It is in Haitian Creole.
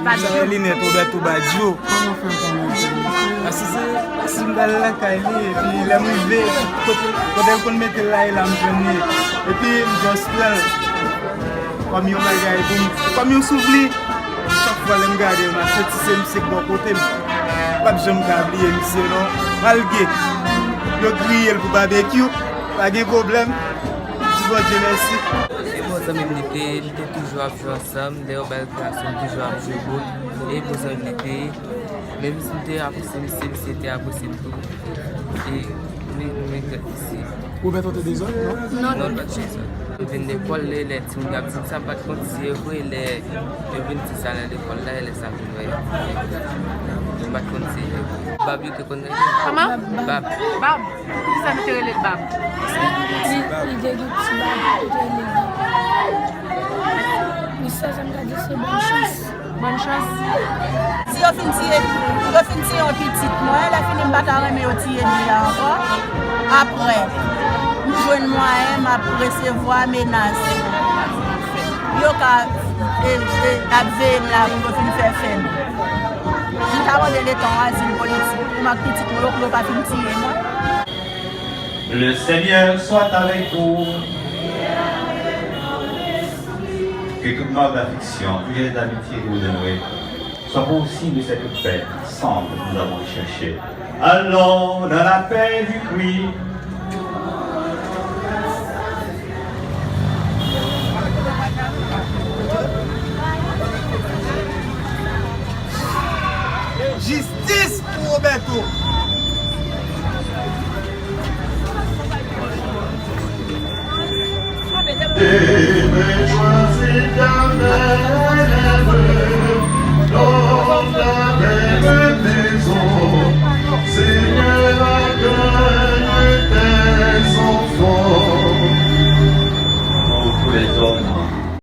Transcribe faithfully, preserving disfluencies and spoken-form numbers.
Sa se linèt Roberto Baggio. Kòman w fè konnen se li? Paske se, paske m t al lakay li, epi lè m rive, kote, kote l konn mete l la, e la m jwenn li. Epi m just pran l kòm yon bagay pou m, kòm yon souvni. Chak fwa lè m gade l, m ap santi se misye k bò kote m. M p ap janm ka bliye misye non. Malgre yo griye l pou babekyou, pa gen pwoblèm. Di Bondye mèsi. Se bon zanmi m li te ye, nou te toujou ap jwe ansanm. Lè yo bay rekreasyon, nou toujou ap jwe boul. E bon zanmi m li te ye. Menm si m te apresye misye, misye te apresye m tou. E nou, nou regrèt misye. Roberto te dezòd, non? Non, non, l pa t dezòd. M vin lekòl, lè, lè timoun yo ap di m sa, m pa t konn si e vre, lè yo vin di sa nan lekòl la, e lè sa m vin wè. M pa t konn si e vre. Bab yo te konn rele. Kòman? Bab. Bab. Poukisa nou te rele l Bab? Li, li te gen ti bab, yo te rele l Bab. Misye, sa m ka di, se bòn chans. Bòn chans. Si yo fin tiye, yo fin tiye yon pitit mwen, lè fini m pa ta renmen yo tiye li a ankò. Apre, m jwenn mwayen, m ap resevwa menas. Yo ka, e, e, ap veye m la pou yo fin fè fè m. M ta mande Leta yon azil politik pou m ak pitit mwen yo, pou yo pa fin tiye mwen. Le Seigneur soit avec vous. Que toute marque d'affection, toute geste d'amitié que vous donnerez soit pour vous signe de cette paix ensemble que nous avons recherchée. Allons dans la paix du Christ. Jistis pou Roberto.